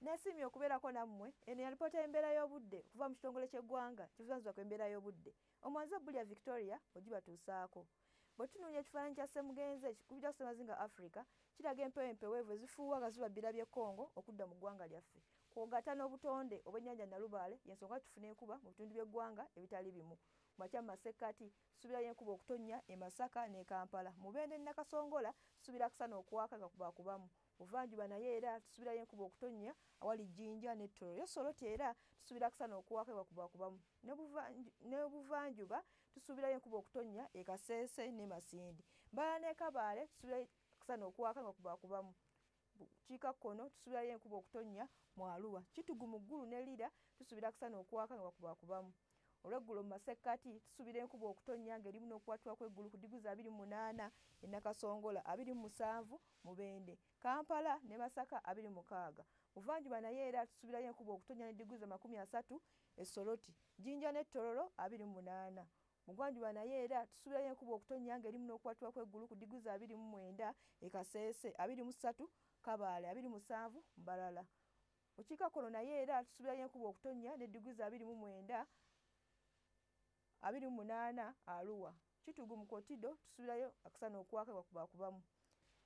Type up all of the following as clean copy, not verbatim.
Nesiimye okubeerako nammwe. Eno yalipoota y'embeera y'obudde okuva mu kitongole ky'eggwanga kivunaanyizibwa ku embeera y'obudde. Omwanzi Bulya Victoria ogibatuusaako. Bwe tunuulira ekifaananyi kya Ssemugenzi ekikubira ku Ssemazinga Africa, kiraga empewo empeweevu ezifuuwa nga ziva bbira by'e Congo okudda mu ggwanga lyaffe. Kw'ogatta n'obutonde obw'ennyanja Nalubaale y'ensonga tufuna enkuba mu bitundu by'eggwanga ebitali bimu. Makya mu masekkati tusuubirayo enkuba okutonnya e Masaka n'e Kampala. Mubende ne Nakasongola tusuubira akasana okwaka nga kubaakubamu. Buvanjuba naye era tusuubirayo enkuba okutonnya awali Jinja ne Tororo. Yo Soroti era tusuubira akasana okwaka nga kubaakubamu. Ne Buvanjuba tusuubirayo enkuba okutonnya e Kasese ne Masindi. Mbarara ne Kabaale tusuubirayo akasana okwaka nga kubaakubamu. Bukiikakkono tusuubirayo enkuba okutonnya mu Arua. Kitugu mu Ggulu ne Lira tusuubira akasana okwaka nga kubaakubamu. Olweggulo mu masekkati tusuubira enkuba okutonnya ng'erimu n'okukwatibwa kw'eggulu ku diguzi 28 e Nakasongola, 27 Mubende, Kampala ne Masaka 26. Buvanjuba naye era tusuubirayo enkuba okutonnya ne diguzi 30 e Soroti, Jinja ne Tororo 28. Mugwanjuba naye era tusuubirayo enkuba okutonnya ng'erimu n'okukwatibwa kw'eggulu ku diguzi 29 e Kasese, 23 Kabaale, 27 Mbarara. Bukiikakkono naye era tusuubirayo enkuba okutonnya ne diguzi 29, 28 Arua. Kitugu mu Kotido tusuubirayo akasana okwaka nga kubaakubamu.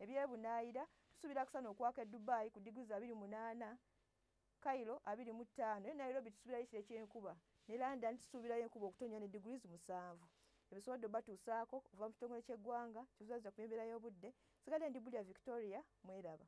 Ebyebunaayira tusuubira akasana okwaka e Dubai ku diguzi 28, Cairo 25, ne Nairobi tusuubirayo ekire ky'enkuba, ne London tusuubirayo enkuba okutonnya ne degrees 7. Ebisobodde obatuusaako okuva mu kitongole ky'eggwanga kivunaanyizibwa ku embeera y'obudde. Nsigadde ndi Bulya Victoria, mweraba.